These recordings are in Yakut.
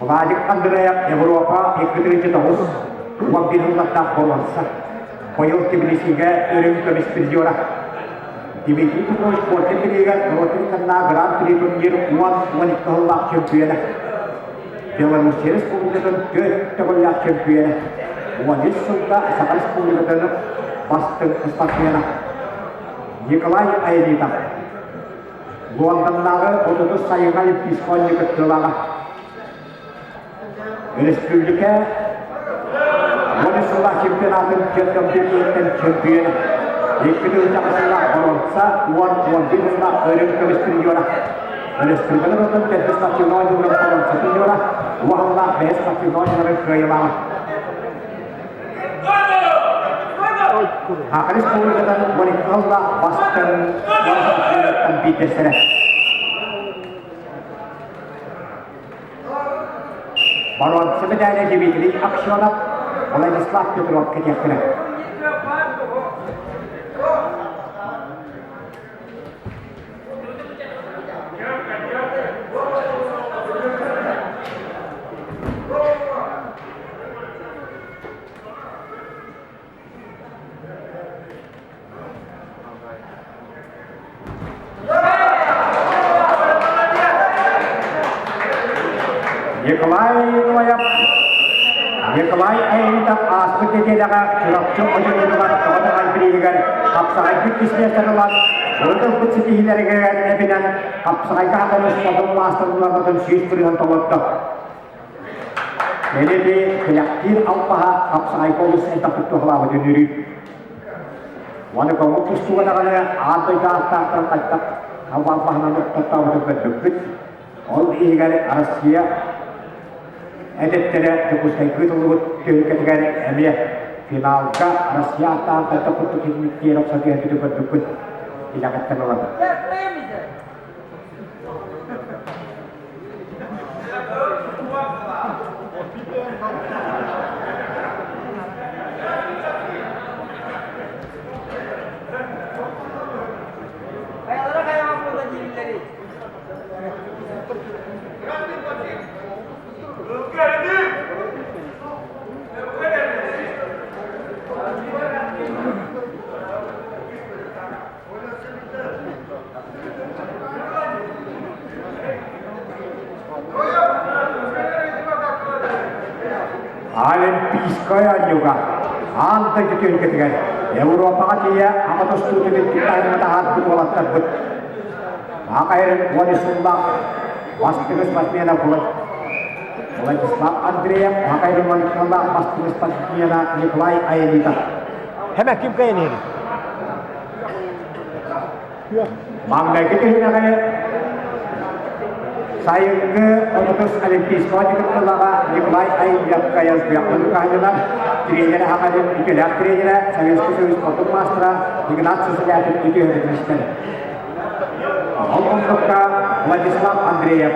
Владик Андреев Европа 239 уон сыллардаах боруонса. Быйыл Тбилисигэ үрүҥ көмүс призера. Дмитрий Петрович Коркин билигэр норуотун канна Гран-при турнир 10-12 сыллаах чемпиона. Белоруссия Республикатын төрт төгүллээх чемпиона. 13 сылга Саха Республикатын бастыҥ спортсмена. Николай Аэлитов. Лондоннааҕы 30 сайыҥҥы Олимпийскай оонньуу кыттыылааҕа. Өрөспүүбүлүкэ уон сыллаах чемпионатын чемпионатын чемпиона. 2 сыллаах боруонса, 10-11 сыллаах өрүн көмүс призера. Өрөспүүбүлүкэ норуотун төрдүс спортивнай оонньууларын боруонса призера, уоһаллаах бэһис спортивнай оонньууларын кыайыылааҕа. Саха Республикатын 12 сыллаах бастыҥ биирдэстэрэ. Боруонса мэдээлэ Дмитрий Аксенов, Владислав Петров кэтиэхтэрэ. Николай Ноев Николай Аэлитов ааспыт нэдиэлэҕэ Чурапчы ойуунугар тоҕо даҕай бирииһигэр хапсаҕайбыт кисмиэстэн ылан, урут ылбыт ситиһиилэригэр эбинэн хапсаҕайга хатаныс модун маастарыларбытын 100% толордо. Мэлэби кэлэктиир албаһа хапсаҕайга олус элбэхтик туһалаабыт үнүрүү. Уонна көҥүл тустууга даҕаны аан дойду ааттаахтарын хайдах алба албаһынан оттоттообутун көрбүппүт. Ол иһигэр Россия эдэттэрэ Дьокуускайга ыытыллыбыт түһүлгэтигэр эмиэ финалга Россия ааттаах хайдах курдук иһинниктиэр охсо түһэрбитин көрбүппүт. Илэҕиттэн ылан. Хайалара хайаҕа буолла дииллэрий? Олимпийскай оонньууга аан дойду түһүлгэтигэр Европаҕа тиийэ ама тустуутун үрдүк таһымҥа таһаарбыт уолаттарбыт Аҕайрын 13 сыллаах бастыҥ спортсмена Владислав Андреев, Аҕайрын 12 сыллаах бастыҥ спортсмена Николай Аэлитов. Хэмэ ким кыайан Маҥнайгы түһүмэҕи сайыҥҥы 30 Олимпийского кыттыылааҕа Николай Айыллевская Луканина, тренерэ Хахалин үтүөлээх тренерэ, Советский Союз спортун маастара Игнат Сысолятин үтүөһүн истэр. Ол оннукка Владислав Андреев,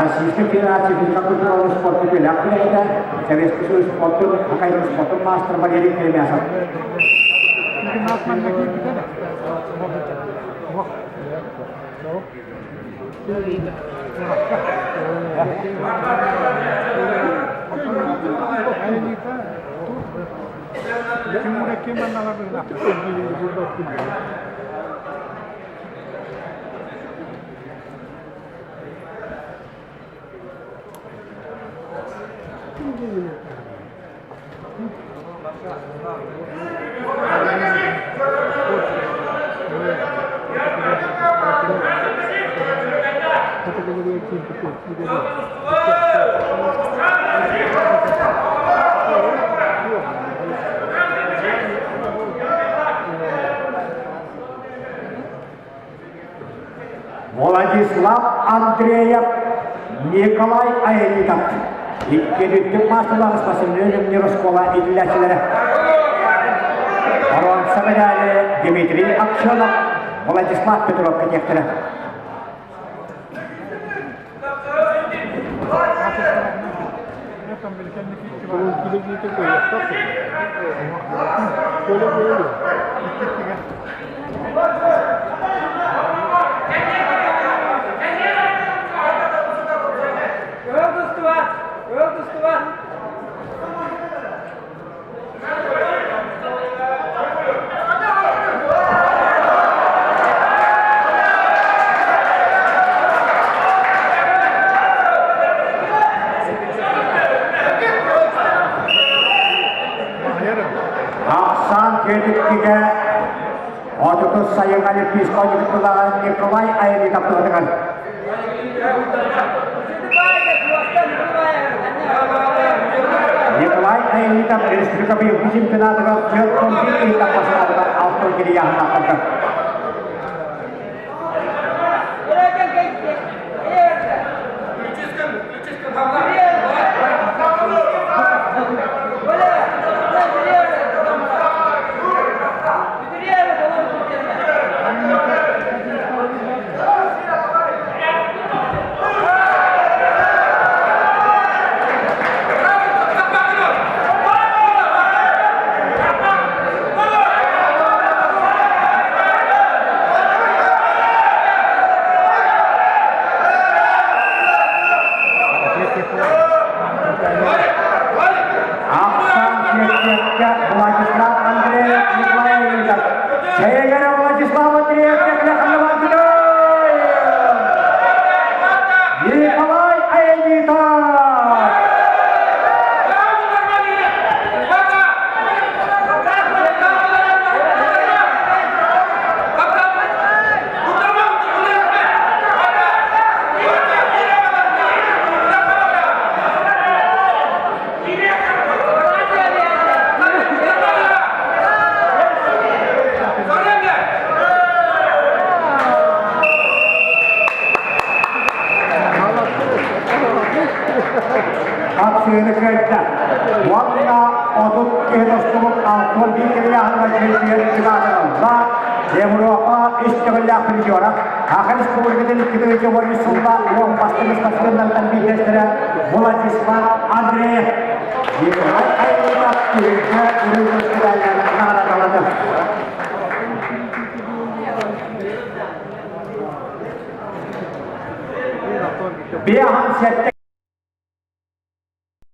Российскай Федерация физкультуралын спорт үтүөлээх үлэһитэ, Советский Союз спортун, Хахалин спортун маастара Валерий Керемясов. Владислав Андреев, Николай Аэлитов икки үрдүк маасталаах спасибо Мироскола иитиллээччилэрэ. Боруонса медали Дмитрий Аксенов, Владислав Петров кэтиэхтэрэ. Кыһыл тустубат! Кыһыл тустубат! Ахсаан түөтүккүгэ отутус сайыҥҥа Олимпийскай оонньуутугар Николай Айанитов туһатыгар. Николай Айанитов республика быйылгы чемпионатыгар 41 ыйытан бастаабыта алтын кирияһыннаахтарга. Ахсан Киэккэ Владислав Андреев Николаевич Чэйгэрэ Владислав Андреев Николай Аянитов! Хапсыыны кыайда. Уонна 30 киһи тостубут 61 кирияһыгар чемпион чыгаатыралла. Европа үс төгүллээх призера. Саха Республикатын 2013 сылла уон бастыҥ спортсменнартан биирдэстэрэ Владислав Андреев. Николай Айлытов түһүлгэ үрүҥ көмүскэлээн наҕараадаланар. Биахан сэттэ.